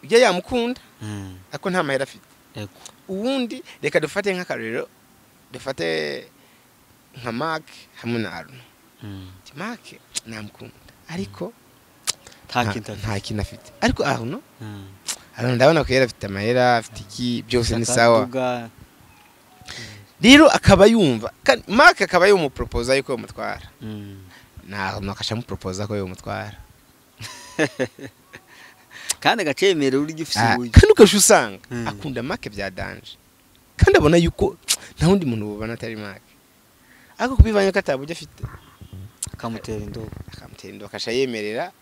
Ujya yamukunda ariko nta mahera afite. Uwundi reka dufate nk'akarorero, dufate nka Mark hamwe na Arno. Mark namukunda ariko nta kintu afite, ariko Arno ndabona ko yari afite amahera, afite iki byose ni sawa. Rero akaba yumva Mark akaba yumupropoza yuko yomutwara, na Arno akashamupropoza ko yomutwara kandi agacemera uri gifise uburyo, kandi ukasha usanga akunda Mark bya danger, kandi abona yuko nta wundi muntu bubana atari Mark, ariko kubivanye ko ataburyo afite akamutera indobo, akasha yemerera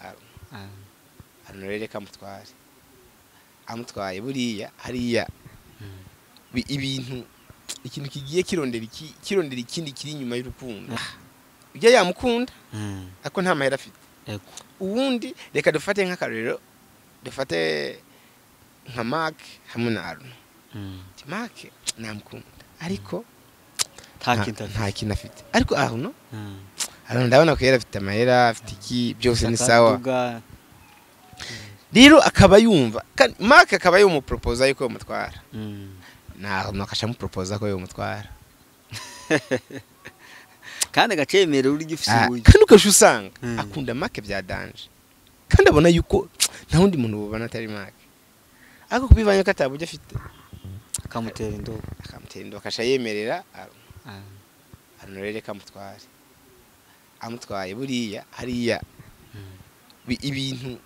Arno rero kamutware, amutwaye buriya hariya ibintu ikintu kigiye kirondera iki kirondera ikindi kiri inyuma y'urukundo. Ujya yamukunda ariko nta mahera afite. Uwundi reka dufate nk'akarorero, dufate nka Mark hamwe na Arno. Mark namukunda ariko nta kintu afite, ariko Arno ndabona ko yari afite amahera, afite iki byose ni sawa. Rero akaba yumva Mark akaba yumupropoza yuko yomutwara, na Arno akashamupropoza ko yomutwara kandi agacemera uri gifise uburyo, kandi ukasha usanga akunda Mark bya danger, kandi abona yuko nta wundi muntu bubana atari Mark, ariko kubivanye ko ataburyo afite akamutera indobo, akasha yemerera Arno rero kamutware, amutwaye buriya hariya ibintu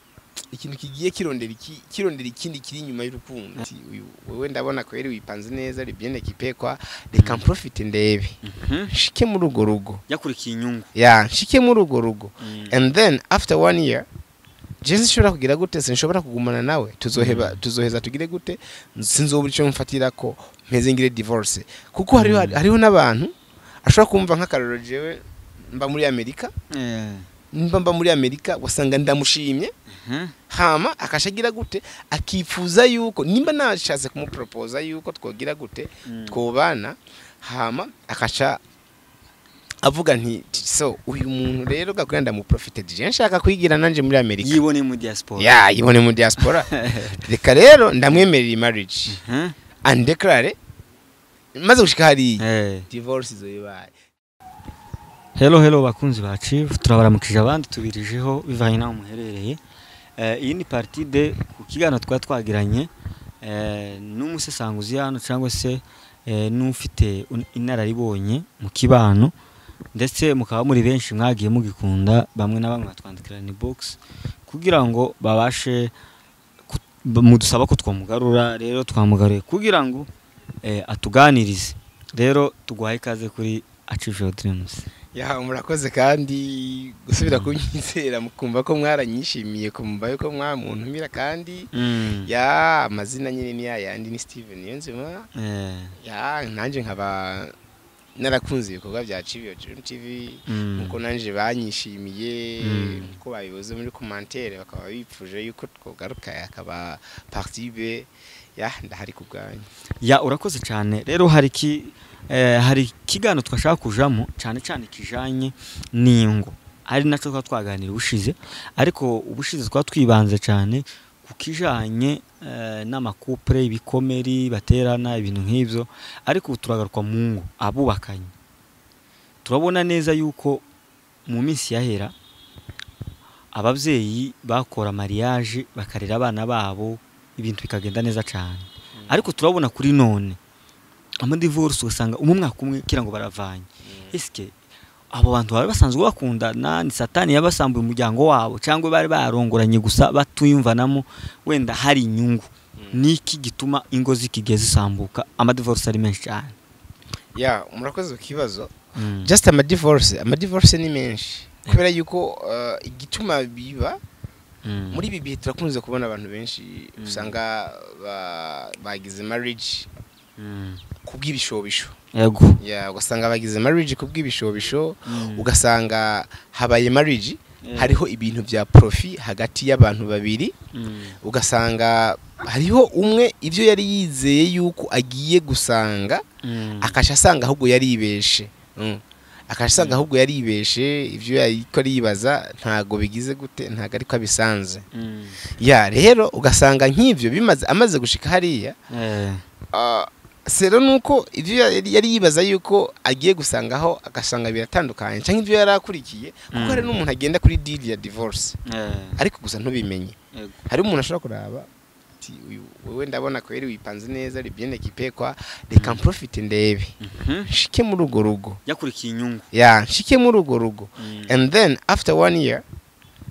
ikintu kigiye kirondera iki kirondera ikindi kiri inyuma y'urukundo. Uyu wewe ndabona ko yari wipanze neza ari bien équipé kwa, reka profite ndebe nshike muri ugo rugo yakurikiye inyungu ya nshike muri ugo rugo, and then after 1 year Jesus shobora kugira gute, sinshobora kugumana nawe, tuzoheba tuzoheza tugire gute, sinzobura ico mfatira ko mpeze ngire divorce, kuko hariho n'abantu ashobora kumva nk'akarorero jewe mba muri Amerika, mba muri Amerika wasanga ndamushimye hama akashagira gute akifuza yuko nimba nashatse kumupropoza yuko twogira gute twobana, hama akasha avuga nti so uyu muntu rero gakwenda ndamuprofite je nshaka kwigira nanje muri Amerika, yibone mu diaspora, ya yibone mu diaspora reka rero ndamwemerera marriage and declare maze gushika hari divorce izoyibaye. Hello hello bakunzi ba Chief, turabaramukije abandi tubirijeho bivanye naho muherereye. Iyi ni partie de ku kiganiro twagiranye n'umusesanguzi hano cyangwa se n'ufite inararibonye mu kibano, ndetse mukaba muri benshi mwagiye mugikunda, bamwe na bamwe batwandikira ni box kugira ngo babashe mudusaba ko twamugarura. Rero twamugaruye kugira ngo atuganirize. Rero tuguhaye ikaze kuri Achieve Your Dreams. Ya murakoze kandi gusubira kunyizera mukumva ko mwaranyishimiye kumva yuko mwamuntumira, kandi ya amazina nyine ni yayandi ni Steven Niyonzima. Ya nanje nkaba narakunze ibikorwa bya Achieve Your Dream TV, nkuko nanje banyishimiye nkuko babivuze muri commentaire bakaba bipfuje yuko twogaruka akaba partie B. Ya ndahari kubwanyu. Ya urakoze cyane. Rero hari hari kigano twashaka kujamo cyane cyane kijanye n'ingo, ari naco twaganira ubushize, ariko ubushize twatwibanze cyane kukijanye n'amakupre, ibikomeri baterana, ibintu nk'ivyo, ariko turagaruka mu ngo abubakanye. Turabona neza yuko mu minsi yahera abavyeyi bakora mariage bakarera abana babo ibintu bikagenda neza cyane, ariko turabona kuri none ama divorce usanga umwaka umwe kira ngo baravanye. Eske abo bantu bari basanzwe bakundana, ni satani yabasambuye umuryango wabo cyangwa bari barongoranye gusa batuyumvanamo wenda hari inyungu? Niki gituma ingo zikigeze zisambuka ama divorce ari menshi cyane? Ya murakoze kibazo. Just ama divorce ni menshi kubera yuko igituma biba muri ibi bihe turakunze kubona abantu benshi usanga bagize marriage kubw'ibishobisho. Yego. Ya ugasanga bagize marriage kubw'ibishobisho, ugasanga habaye marriage hariho ibintu bya profit hagati y'abantu babiri, ugasanga hariho umwe ivyo yari yizeye yuko agiye gusanga akasha asanga ahubwo yaribeshe. Akasanga ahubwo yaribeshe, ivyo yariko aribaza ntago bigize gute, ntago ariko abisanze. Ya rero ugasanga nk'ivyo bimaze, amaze gushika hariya, sero nuko ivyo yari yibaza yuko agiye gusangaho, agasanga biratandukanye cyangwa ivyo yari akurikiye, kuko hari n'umuntu agenda kuri deal ya divorce, ariko gusa ntubimenye. Hari umuntu ashobora kuraba ati: "Uyu wewe ndabona ko yari wipanze neza, ari bien équipé kwa, reka mprofite ndebe, nshike muri urwo rugo." Yakurikiye inyungu. Ya, nshike muri urwo rugo, and then after one year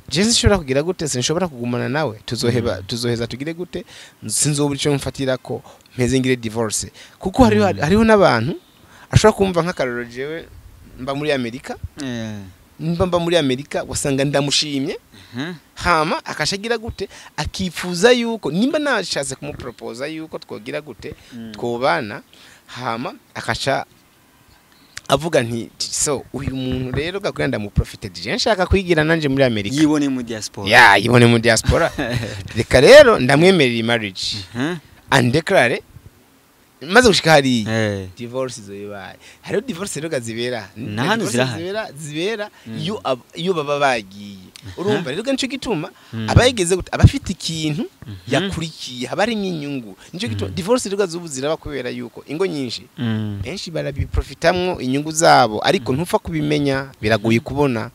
je sinshobora kugira gute, sinshobora kugumana nawe, tuzoheba, tuzoheza tugire gute, sinzobura ico mfatira ko mpeze ngire divorce. Kuko hariho n'abantu ashobora kumva, nk'akarorero jewe mba muri Amerika, mba muri Amerika, wasanga ndamushimye, hama akashagira gute, akifuza yuko nimba nashatse kumupropoza yuko twogira gute, twobana, hama akasha avuga nti: "So uyu muntu rero gakwira ndamuprofite, je nshaka kwigira nanje muri Amerika." Yibone mu diaspora. Ya, yibone mu diaspora, reka rero ndamwemerera marriage andeclare, maze gushika hariya, divorce izo ibaye. Hariho divorce rero zibera Na hano divorce zirahari. zibera iyo baba bagiye. Urumva rero nico gituma abayigeze gute, abafite ikintu yakurikiye, haba hari inyungu. Nico gituma divorce rero zubu ziraba, kubera yuko ingo nyinshi, benshi barabiprofitamwo inyungu zabo, ariko ntupfa kubimenya, biragoye kubona.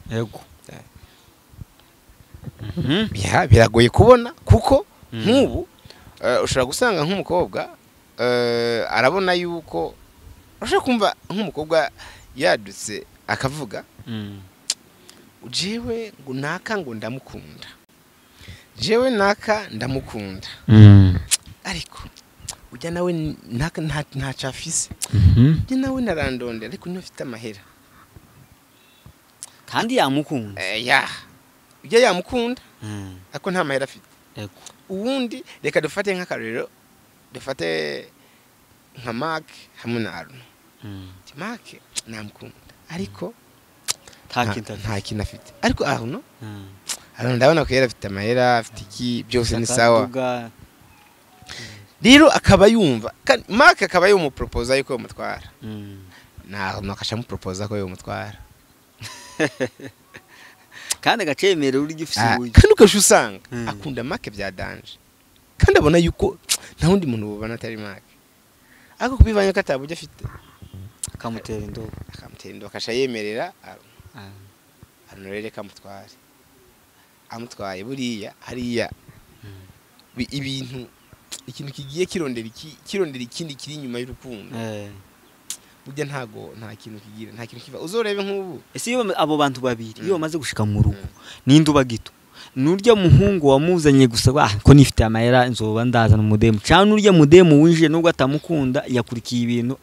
Ya, biragoye kubona, kuko nk'ubu ushobora gusanga nk'umukobwa arabona yuko, ushobora kumva nk'umukobwa yadutse akavuga: "Jewe ngo naka ngo ndamukunda, jewe naka ndamukunda, ariko ujya nawe naka ntaco afise, ujya nawe narandondera ariko ntafite amahera." Kandi yamukunda. Ya, ujya yamukunda, ariko nta mahera afite. Uwundi, reka dufate nk'akarorero, dufate nka Mark hamwe na Arno. Mark namukunda, ariko nta kintu afite. Nta kintu afite, ariko Arno, Arno ndabona ko yari afite amahera, afite iki, byose ni sawa. Akaduga. Rero akaba yumva kandi Mark akaba yumupropoza yuko yomutwara, na Arno akasha mupropoza ko yomutwara. Kandi agacemera urya ufise uburyo. Kandi ukasha usanga akunda Mark bya danger, kandi abona yuko nta wundi muntu bubana atari Mark, ariko kubivanye ko ataburyo afite, akamutera indobo. Akamutera indobo, akasha yemerera Arno. Arno rero reka amutware. Amutwaye, buriya hariya ibintu, ikintu kigiye kirondera iki, kirondera ikindi kiri inyuma y'urukundo, burya ntago nta kintu kigira, nta kintu kiva. Uzorebe nk'ubu. Ese iyo abo bantu babiri iyo bamaze gushika mu rugo, ninde uba gito? Nurya muhungu wamuzanye gusa, ah, ko nifite amahera nzoba ndazana umudemu, cyangwa nurya mudemu winjiye nubwo atamukunda yakurikiye ibintu,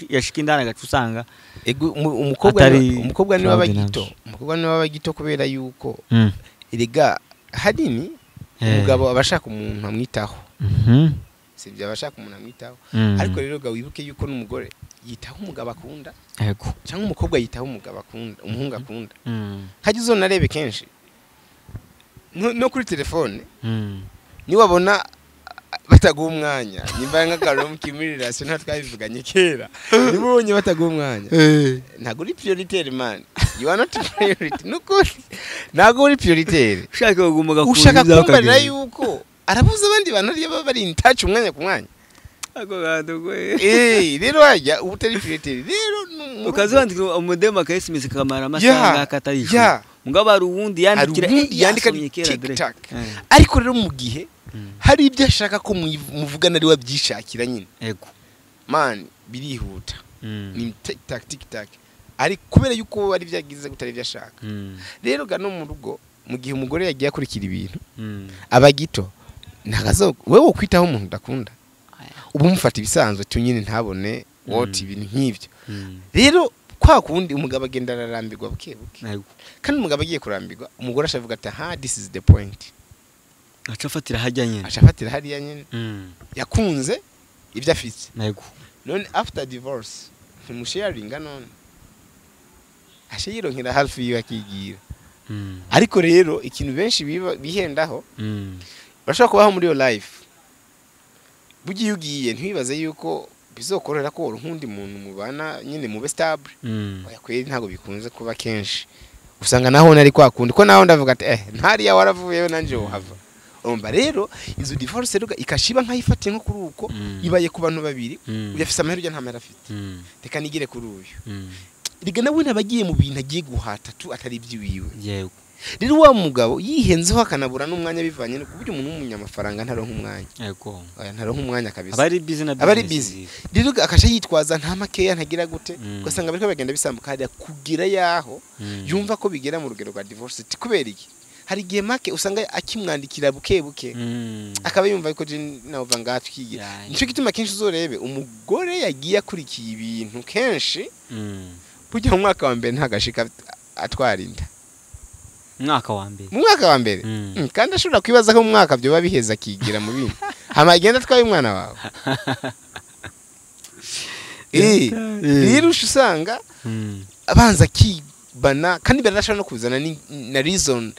yashika indani agaca usanga Ego, umukobwa atari umukobwa niwe aba Claude gito. Nanje. Umukobwa niwe aba gito, kubera yuko erega hanini umugabo aba ashaka umuntu amwitaho, sibyo? Aba ashaka umuntu amwitaho, ariko rero ga wibuke yuko n'umugore yitaho umugabo akunda, cyangwa umukobwa yitaho umugabo akunda, umuhungu akunda. Hajya uzonarebe kenshi no kuri telefone, niwabona bataguha umwanya, nimba nk'akaroro muri relation, nta twabivuganye kera, niba ubonye bataguha umwanya, ntabwo uri prioritaire man, you are not priority. Nukuri ntabwo uri prioritaire. Ushaka kuguma ugakunda Ushaka ibyawe kumbarira ukagenda. yuko arabuza abandi bantu ariyo baba bari in touch umwanya ku mwanya. Ako kantu kwe. Rero wajya uba utari prioritaire rero mu rugo. Ukaza wandika umudemu akayisimisa akamara amasaha ngaka atayishyura, mugabo hari uwundi yandikira, Hari uwundi yandika yasomye kera tic dore. tac. Ariko rero mu gihe hari ibyo ashaka ko muvugana, ari we abyishakira nyine, man, birihuta, ni tic tac tic tac, ari kubera yuko ari byo yagize gutari ibyo ashaka. Rero ga no mu rugo, mu gihe umugore yagiye akurikira ibintu, aba gito. Ntagazo wewe wokwitaho umuntu udakunda, uba umufata ibisanzwe tu nyine, ntabone what, ibintu nk'ibyo. Rero kwa kundi umugabo agenda ararambirwa buke buke, kandi umugabo agiye kurambirwa, umugore ashavuga ati: "Aha, this is the point." Aca afatira hajya nyine. Aca afatira hariya nyine, yakunze ibyo afite. None after divorce ntimusharinga, none ashe yironkera hafi yiwe akigira. Ariko rero ikintu benshi bihendaho, bashobora kubaho muri iyo life, bugiye ugiye ntiwibaze yuko Bizokorohera ko woronka uwundi muntu mubana nyine mube stable. Oya kweri, ntabwo bikunze kuba. Kenshi usanga naho nari kwa kundi ko naho ndavuga ati ntariya waravuyeyo, nanje wohava. Urumva rero izo divorce rero ikashiba nkayifatiye nko kuri uko ibaye ku bantu babiri, uyu afise amahera, ujya nta mahera afite, reka nigire kuri uyu. Rega nawe ntabagiye mu bintu agiye guhata tu atari iby'iwiwe. Rero wa mugabo yihenzeho akanabura n'umwanya, bivanye no kuburyo umuntu w'umunyamafaranga ntaronka umwanya. Oya, ntaronka umwanya kabisa. Aba ari busy na Aba ari business busy. ziwe. Rero akasha yitwaza nta makeya, ntagira gute, ugasanga bariko bagenda bisambuka hariya kugira yaho yumva ko bigera mu rugero rwa divorce. Ati kubera iki? Hari igihe make usanga akimwandikira buke buke, akaba yumva ko je nova ngaha twigira. Nico gituma kenshi uzorebe umugore yagiye akurikiye ibintu kenshi, burya mu mwaka wa mbere ntagashika atwara inda. Umwaka wa mbere? Mu mwaka wa mbere. Kandi ashobora kwibaza ko mu mwaka byoba biheza akigira mu bindi, hama agenda atwaye umwana wawe. Rero usha usanga abanza akibana, kandi biranashobora no kuzana na reason,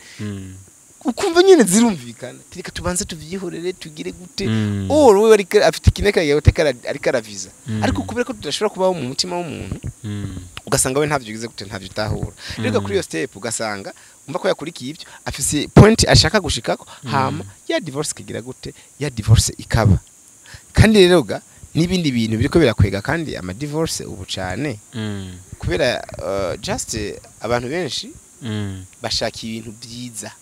ukumva nyine zirumvikana. Reka tubanze tuvyihorere, tugire gute. Or wewe ariko afite ikineka yawe ariko araviza, ariko kubera ko tudashobora kubaho mu mutima w'umuntu, ugasanga we ntavyo ugize gute, ntavyo utahura. Rero kuri iyo step ugasanga umva ko yakurikiye ibyo, afise point ashaka gushikako, hama ya divorce ikigira gute, ya divorce ikaba. Kandi rero ga n'ibindi bintu biriko birakwega kandi ama divorce ubu cane, kubera just abantu benshi bashaka ibintu byiza.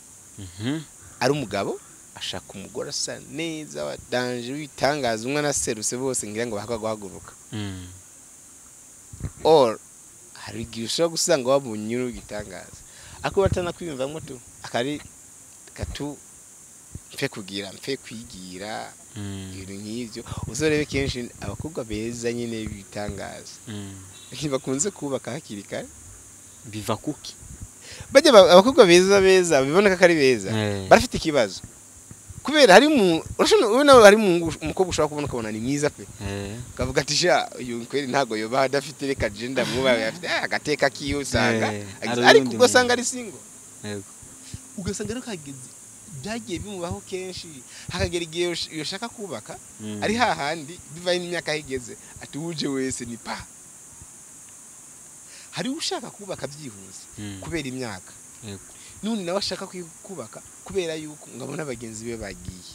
Ari umugabo ashaka umugore asa neza wa danger, w'ibitangaza, umwe anaserutse bose ngira ngo bahakwa guhaguruka. Or hari igihe ushobora gusanga wabonye uri igitangaza, ariko batanakwiyumvamo tu akari katu mfe kugira mfe kwigira ibintu nk'ibyo. Uzorebe kenshi abakobwa beza nyine b'ibitangaza ntibakunze kubaka hakiri kare. Biva kuki? Bajya abakobwa beza beza biboneka ko ari beza, barafite ikibazo, kubera hari mu urashobora ubona hari umukobwa ushobora kubona ukabona ni mwiza pe, ukavuga ati sha, uyu kweri ntago yoba adafite, reka je ndamwubahe, afite agateka kiwe usanga Hari ariko uwundi ugasanga muntu. ari single. Ugasanga rero kageze byagiye bimubaho kenshi, hakagera igihe yoshaka kubaka, ari hahandi bivaye n'imyaka aho igeze, ati uje wese ni pa. Hari ushaka kubaka byihuse kubera imyaka, n'undi nawe ashaka kubaka kubera yuko ngo abona bagenzi be bagiye.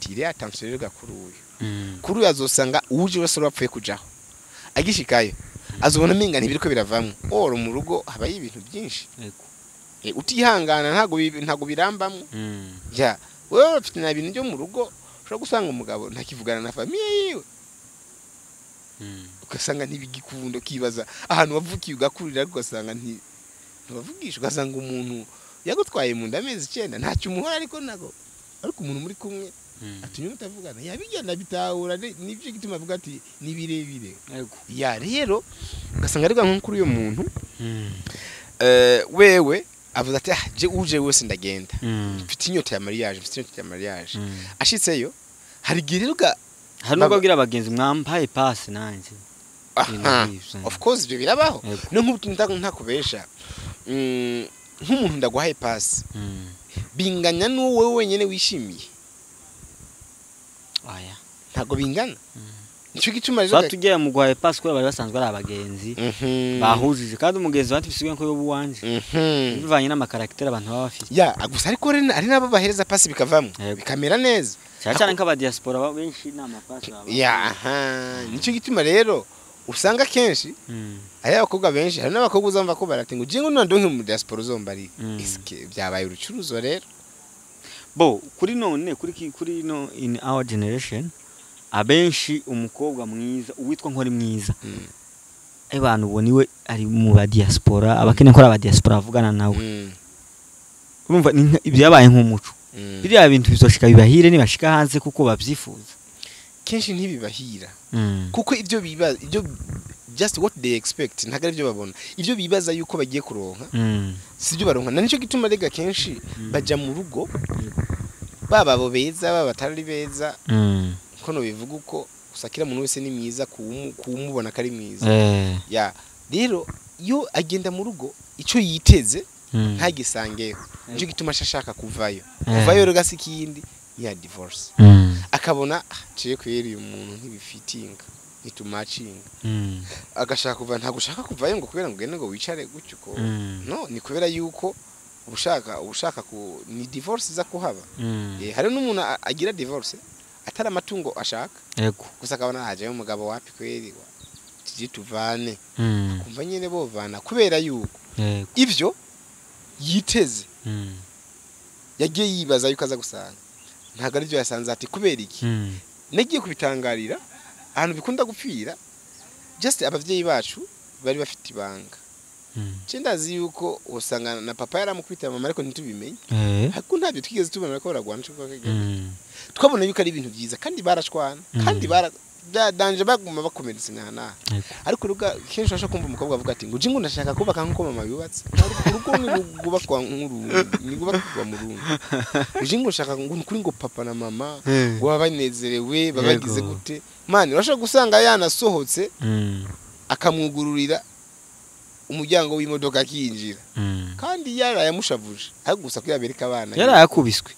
Tire attention rero kuri uyu. Kuri uyu azosanga uje wese wapfuye kujaho, agishikayo azobona amenga ntibiriko biravamwo. Or mu rugo habayo ibintu byinshi. Utihangana ntago birambamwo. Ya wewe ufite na bintu byo mu rugo, ushobora gusanga umugabo ntakivugana na famille yiwe, ugasanga ntibigikunda, ukibaza ahantu wavukiye ugakurira, ariko ugasanga ntibavugisha. Ugasanga umuntu yagutwaye mu nda amezi 9 ntacyo umuhora, ariko nago ariko umuntu muri kumwe atumye mutavugana yabigenda bitahura. Nibyo gituma avuga ati ni birebire. Ya rero ugasanga ariko nko kuri uyu muntu, wewe avuze ati ah je uje wese ndagenda, mfite inyota ya mariage, mfite inyota ya mariage. Ashitseyo hari igihe rero Hari nubwo abwira abagenzi mwampaye passe nanjye. Ibintu Aha, nk'ivyo. of course ibyo birabaho. No nk'ubu ntakubesha, nk'umuntu ndaguhaye passe, binganya n'uwo wowe wenyine wishimiye? Oya. Ntabwo bingana. Nicyo gituma rero Tuba tugiye mu guhaye passe kubera bari basanzwe ari abagenzi, bahujije, kandi umugenzi wanjye bisigaye ko yoba uwanje, bivanye n'ama caractère abantu baba bafite. Ya gusa ariko hari n'abo bahereza passe bikavamo, bikamera neza. Cyane cyane nk'abadiaspora benshi ni ama passe baba. Ya aha, nicyo gituma rero usanga kenshi hari abakobwa benshi, hari n'abakobwa uzumva ko barati ngo jingo nandonke mu diaspora uzombari. Eske byabaye urucuruzo rero? Bo kuri none kuri no in our generation, abenshi umukobwa mwiza uwitwa nkori mwiza, abantu ubona iwe ari mu ba diaspora, abakeneye ko ari aba diaspora avugana nawe. Urumva ni byabaye nk'umuco. Biriya bintu bizoshika bibahire nibashika hanze kuko babyifuza. Kenshi ntibibahira, kuko ibyo bibaza, ibyo just what they expect ntabwo ari byo babona. Ibyo bibaza yuko bagiye kuronka si byo baronka. Na nicyo gituma rega kenshi bajya mu rugo, baba abo beza, baba batari beza, ko no bivuga uko gusa kila muntu wese ni mwiza kuwumubona ko ari mwiza. Ya rero iyo agenda mu rugo icyo yiteze ntagisangeho, nicyo gituma ashaka kuvayo. Kuvayo rero gasi ikindi ya divorce, akabona ah ciye kwera uyu muntu ntibifitinga. Ntitumacinga. Agashaka kuva, ntabwo ushaka kuvayo ngo kubera ngo ugende ngo wicare gutyo uko. No ni kubera yuko ubushaka ku ni divorce iza kuhaba. Hari n'umuntu agira divorce atari amatungo ashaka gusa, akabona hajayo umugabo wapi kweri, tujye tuvane, kumva nyene bovana kubera yuko ivyo yiteze, yagiye yibaza yuko aza gusanga ntabwo aribyo yasanze. Ati kubera iki? Nagiye kubitangarira ahantu bikunda gupfira, just abavyeyi bacu bari bafite ibanga. Nce ndazi yuko usanga na papa yaramukubita mama, ariko ntitubimenye, ariko ntabyo twigeze tubona ko baragwana cyo. Twabona yuko ari ibintu byiza, kandi barashwana, kandi bara byadanje, baguma bakomeretse nta. Ariko ruga kenshi urashobora kumva umukobwa avuga ati ngo ngo ndashaka kubaka nk'uko mama yubatse. Urugo ntirwubakwa nk'uru, ntirwubakwa mu rundi. Uje ngo ushaka ngo kuri ngo papa na mama ngo baba banezerewe, babagize gute mani. Urashobora gusanga yanasohotse, akamwugururira umuryango w'imodoka akinjira, kandi yarayamushavuje, ariko gusa ko yabereka abana. Yarayakubiswe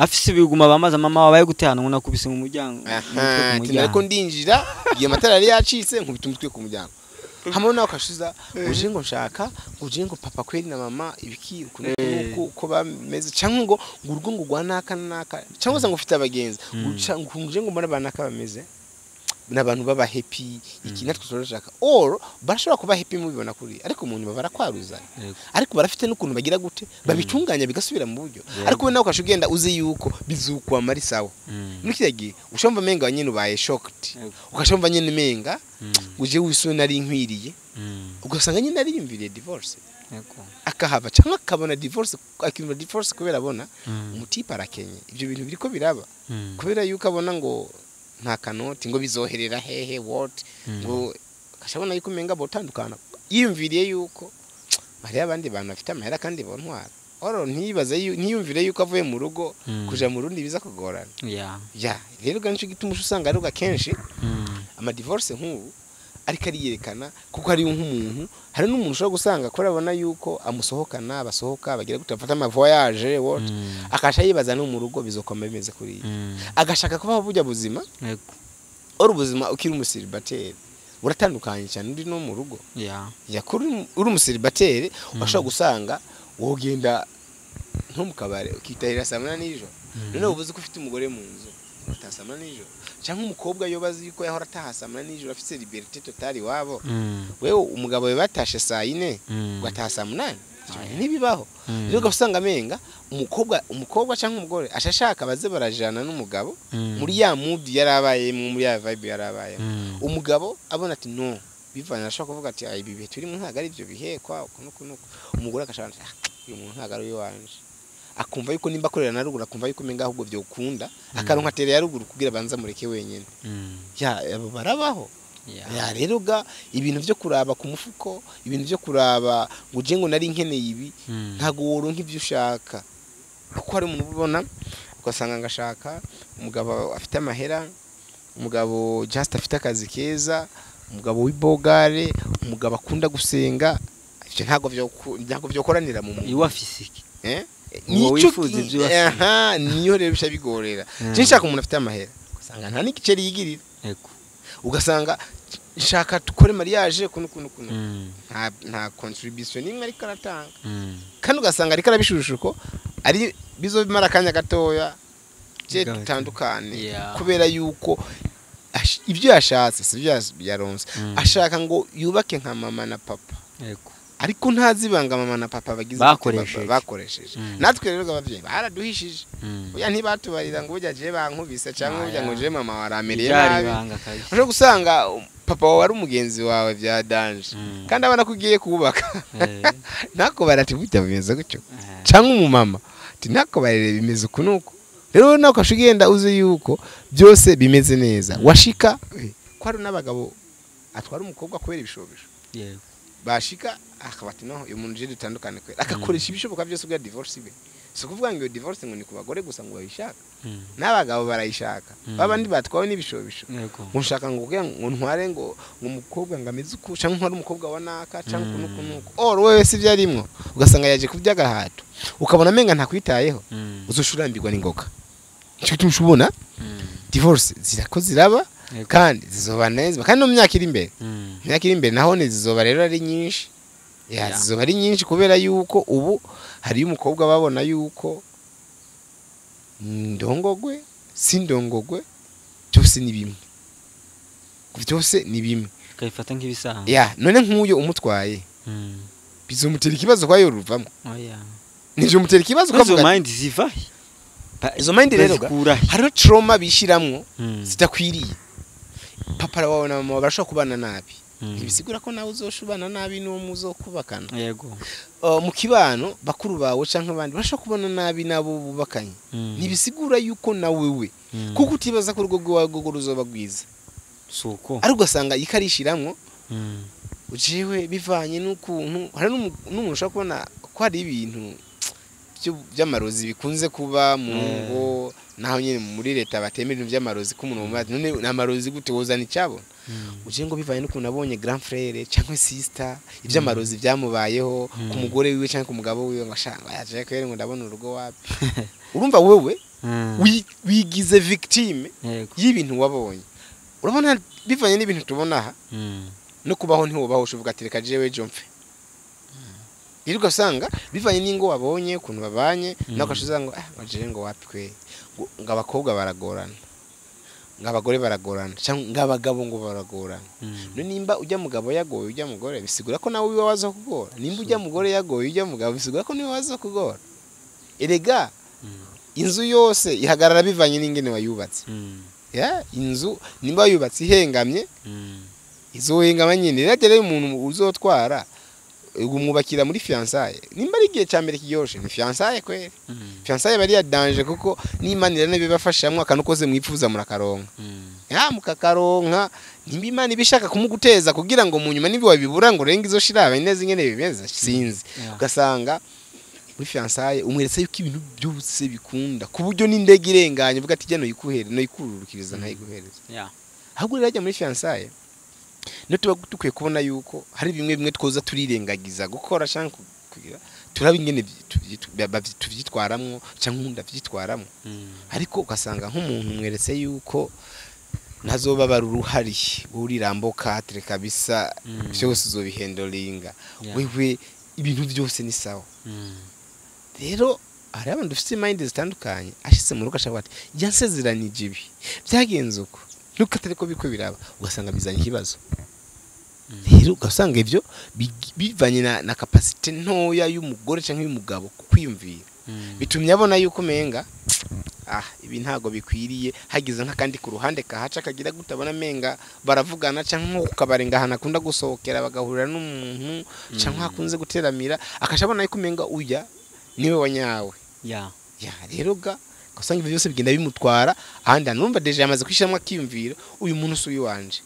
afise ibiguma, bamaze mama wabaye gute hano ngo nakubise mu muryango, umutwe ku Ati muryango. Nariko ndinjira igihe amatara yari yacitse, nkubita umutwe ku muryango. Hamwe nawe ukashiza uje ngo nshaka ngo uje ngo papa kweri na mama ibiki uku n'uku, uko bameze, cyangwa ngo urugo ngo rwa naka naka, cyangwa se ngo ufite abagenzi ngo uje ngo mbona ba naka bameze n'abantu baba happy, iki natwe turashaka. Or barashobora kuba happy mubibona kuri, ariko umuntu baba barakwaruzana, ariko barafite n'ukuntu bagira gute babitunganya bigasubira mu buryo. Ariko we nawe ukasha ugenda uzi yuko bizukwama ari sawa. Muri kiriya gihe ushobora menga nyine ubaye shocked, ukashumva nyine menga uje wiswe nari nkwiriye, ugasanga nyine ariyumviriye divorce, akahava cyangwa akabona divorce, akiyumva divorce kubera abona umutipe arakenye. Ibyo bintu biriko biraba kubera yuko abona ngo nta kanoti, ngo bizoherera hehe, what, ngo akashabona yuko umenga botandukana, yiyumviriye yuko hariyo abandi bantu bafite amahera kandi bontwara. Oro ntiyibaze ntiyumvire yuko avuye mu rugo kuja mu rundi biza kugorana. Ya rero ga nico gituma usanga ari kenshi ama divorce nk'ubu ariko ariyerekana, kuko ari nk'umuntu, hari n'umuntu ushobora gusanga ko arabona yuko amusohokana, basohoka, bagira gute, bafata ama voyage, what, akasha yibaza no mu rugo bizokoma bimeze kuriya, agashaka kubaho burya buzima. Uri ubuzima ukiri umusiribateri buratandukanye cyane undi no mu rugo. Ya kuri uri umusiribateri washobora gusanga wogenda nko mu kabare ukitahira saa 8 nijoro. Noneho ubuze ko ufite umugore mu nzu utaha saa 8 nijoro, cyangwa umukobwa yo bazi yuko yahora ataha saa 8 nijoro, afite liberté totale iwabo. Wewe umugabo we batashe saa 4, ugataha saa 8. Ntibibaho. Rero ugasanga amenga umukobwa cyangwa umugore ashashaka baze barajana n'umugabo muri ya mood yarabayemo, muri ya vibe yarabayemo. Umugabo abona ati no bivanye, ashobora kuvuga ati: "Ah, ibi bihe turimo ntabwo ari ibyo bihe kwa uku n'uku n'uku." Umugore agashaka ati: "Ah, uyu muntu ntabwo ari uwanje." Akumva yuko nimba akorera na ruguru, akumva yuko umenga ahubwo byokunda akaronka tere ya ruguru kugira banza mureke wenyine. Ya abo barabaho. Ya rero ga ibintu byo kuraba ku mufuko, ibintu byo kuraba ngo uje ngo nari nkeneye ibi, ntabwo woronka ibyo ushaka, kuko hari umuntu ubona ugasanga ngashaka umugabo afite amahera, umugabo just afite akazi keza, umugabo w'ibogare, umugabo akunda gusenga. Ibyo ntabwo byokoranira mu muntu. Iwe afise iki? Eh? Uwo Nico wifuza ibyo afise. Aha niyo rero bisha bigorera. Je nshaka umuntu afite amahera, ugasanga nta n'igiceri yigirira. Ugasanga nshaka dukore mariage kuno kuno kuno, nta contribution nimwe ariko aratanga, kandi ugasanga ariko arabishushuko ari bizobimara akanya gatoya je Gato. dutandukane, kubera yuko ibyo yashatse si byo yaronse. Ashaka ngo yubake nka mama na papa, ariko ntazibanga mama na papa bagize gute, Bakoresheje. Bakoresheje. Natwe rero abavyeyi baraduhishije. Burya ntibatubarira ngo burya je bankubise, cyangwa burya ngo je mama waramereye Ibyari nabi. ibanga kabisa. Ushobora gusanga papa wawe ari umugenzi wawe bya danger, kandi abona ko ugiye kubaka, ntakubara ati burya bimeze gutyo, cyangwa umumama ati ntakubarire bimeze uku nuku. Rero nawe ukasha ugenda uzi yuko byose bimeze neza, washika ko hari n'abagabo atwara umukobwa kubera ibishobisho, bashika akaba ati: "No uyu muntu je dutandukane kwera." Agakoresha ibishoboka byose kugira divorce ibe. Si ukuvuga ngo iyo divorce ngo ni ku bagore gusa ngo babishaka, n'abagabo barayishaka, babandi batwawe n'ibishobisho, ngo nshaka ngo kugira ngo ntware ngo umukobwa ngo ameze uku, cyangwa ntware umukobwa wa naka, cyangwa uku n'uku n'uku. Or wewe si byo arimwo, ugasanga yaje kuby'agahato, ukabona amenga ntakwitayeho, uzoshurambirwa n'ingoga. Nicyo gituma ubona divorce zirako ziraba. Kandi zizoba neza, kandi no mu myaka iri imbere, imyaka iri imbere naho zizoba rero ari nyinshi. Ya, zizoba ari nyinshi kubera yuko ubu hariyo umukobwa babona yuko ndongogwe sindongogwe byose ni bimwe, byose ni bimwe, ukabifata nk'ibisanzwe. Ya, none nk'uyo umutwaye bizomutera ikibazo kwa yoruvamo? Oya. Nivyo mutera ikibazo izo ukavuga mind ziva he? Izo mind rero ga, bazikura he? Hariho trauma bishiramwo zidakwiriye. Papa wawe na mama barashobora kubana nabi, ntibisigura ko nawe uzoshobana nabi n'uwo muzokubakana. Mu kibano bakuru bawe canke abandi barashobora kubana nabi n'abo bubakanye, ntibisigura yuko nawe we kuko utibaza ko urugo rwawe rwo ruzoba rwiza. Suko. Ariko ugasanga ikarishiramwo jewe bivanye n'ukuntu hari n'umuntu ushobora kubona ko hari ibintu by'amarozi bikunze kuba mu ngo, naho nyine muri leta batemera ibintu by'amarozi, ko umuntu wumva ati, none ni amarozi gute wozana icyabona? Uje ngo bivanye n'ukuntu abonye grand frère cyangwa sister iby'amarozi byamubayeho ku mugore wiwe cyangwa ku mugabo wiwe, ngo ashanga yaje kwere ngo ndabona urugo wapi. Urumva wewe wigize victime y'ibintu wabonye. Urabona bivanye n'ibintu tubona aha, no kubaho ntiwubaho, ushovuga ati reka jewe ejo mpfe. Rero ugasanga bivanye n'ingo wabonye ukuntu babanye, nawe ugashiza ngo ah, ngo jewe ngo wapi kwe, ngo abakobwa baragorana, ngo abagore baragorana, cyangwa ngo abagabo ngo baragorana. None nimba ujya mugabo yagoye ujya mugore, bisigura ko nawe wiwe waza kugora. Nimba ujya mugore yagoye ujya mugabo, bisigura ko niwe waza kugora. Erega inzu yose ihagarara bivanye n'ingene wayubatse. Ya, inzu nimba wayubatse ihengamye, izohengama nyine. Rero rero umuntu uzotwara umwubakira muri fiançailles, nimba ari igihe cya mbere kiryoshe ni fiançailles kweri. Fiançailles bari ya danger, kuko n'Imana iranabibafashamwo, akantu kose mwifuza murakaronka. Ya, mukakaronka nimba Imana ibishaka kumuguteza kugira ngo mu nyuma niba wabibura ngo urenge izo shiraba neza ingene bimeze, sinzi. Ugasanga muri fiançailles umweretse yuko ibintu byose bikunda, ku buryo n'indege irenganye uvuga ati jya noyikuhere noyikururukiriza nkayiguhereza. Ahubwo rero ajya muri fiançailles niyo tuba dukwiye kubona yuko hari bimwe bimwe twoza turirengagiza gukora cyangwa kugira turaba ingene tuvyitwaramwo cyangwa undi avyitwaramwo. Ariko ugasanga nk'umuntu mweretse yuko ntazobabara uruhari, urirambo katre kabisa, byose uzobihendolinga. Wewe ibintu byose ni sawa. Rero hari abantu dufite mind zitandukanye, ashitse mu rugo ashaka ati yansezeranije ibi byagenze uko, nuko atari ko biriko biraba, ugasanga bizanye ikibazo. Rero ugasanga ibyo bivanye na capacité ntoya y'umugore cyangwa y'umugabo kukwiyumvira, bitumye abona yuko umenga ah, ibi ntago bikwiriye. Hagize nk'akandi ku ruhande kahaca kagira gute, abona menga baravugana, cyangwa nko kukabarenga ahantu akunda gusohokera bagahurira n'umuntu cyangwa akunze guteramira, akasha abona yuko umenga uya niwe wanyawe. Ya, rero ga ugasanga ibyo byose bigenda bimutwara ahandi hantu. Urumva déjà yamaze kwishyiramo akiyumvira, uyu muntu si uwanje.